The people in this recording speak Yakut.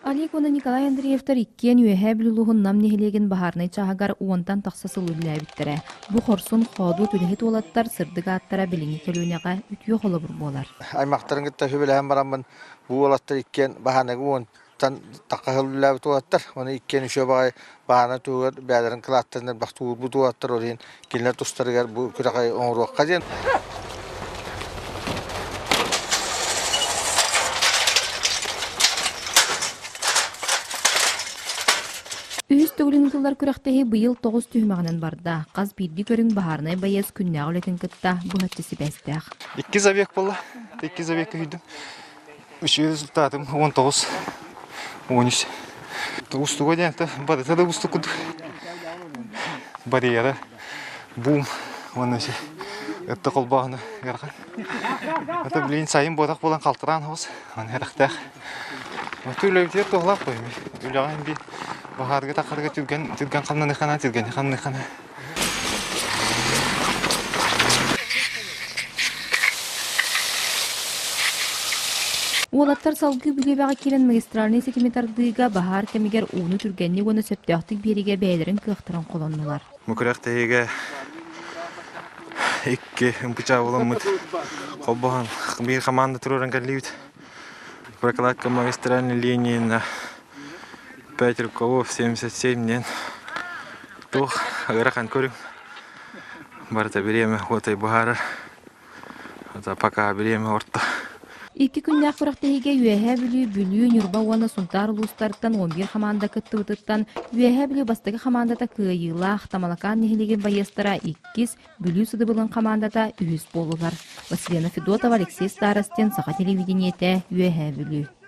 Олег уонна Николай Андреевтар иккиэн Үөһээ Бүлүү улууһун Нам нэһилиэгин баһаарынай чааһыгар уонтан тахса сыл үлэлээбиттэрэ. Бу хорсун, хоодуот үлэһит уолаттар сырдык ааттара билиҥҥи көлүөнэҕэ үтүө холобур буолар. Аймахтарын кытта сүбэлэһэн бараммын бу уолаттар иккиэн баһаарынайга уонтан тахха сыл үлэлээбит уолаттар. Ону иккиэн үчүгэй баҕайы баһаарынай туһугар бэйэлэрин кылааттарын элбэхтик уурбут уолаттар. Ол иһин кинилэр тустарыгар бу күрэҕи оҥоруохха диэн. Үһүс төгүлүн ыытыллар күрэхтэһии быйыл тоҕус түһүмэҕинэн барда. Хас биирдии көрүҥ баһаарынай байыас күннээҕи үлэтин кытта быһаччы сибээстээх. Икки забег буолла. Икки забег көһүйдүм. Үчүгэй результатым 19 13. Устуга диэн барыта да устук курдук. Барьера, бум уонна ытта холбооһуна ыарахан. Это блин сайын буотах буолан халтараан хоҕус. Аны эрэхтээх. Оту үлэбитигэр туһалаах қоймай. Үлэҕэ би баһаарга тахарга түргэн түргэн хамнаныхана түргэн хамныхана. Уолаттар салгыы Бүлүүбэҕэ киирэн магистральнай ситими тардыыга баһаар кэмигэр ууну түргэнник уонна сөптөөхтүк биэриигэ бэйэлэрин кыахтарын холоннулар. Бу күрэхтэһиигэ икки ымпычаа буоламмыт холбоһон биир хамаанда туруоран кэллибит. Прокладка магистральной линии на 5 рукавов 77 диэн туох ыарахан көрүҥ. Барыта бириэмэ уотай быһаарар. Пока бириэмэ орто. Икки күннээх күрэхтэһиигэ Үөһээ Бүлүү, Бүлүү, Ньурба уонна Сунтаар улуустарыттан 11 хамаанда кыттыбытыттан Үөһээ Бүлүү бастакы хамаандата кыайыылаах, Тамалакаан нэһилиэгин байыастара иккис, Бүлүү сыдыбылын хамаандата үһүс буоллулар. Василена Федотова, Алексей Старостин, Саха телевидениетэ, Үөһээ Бүлүү.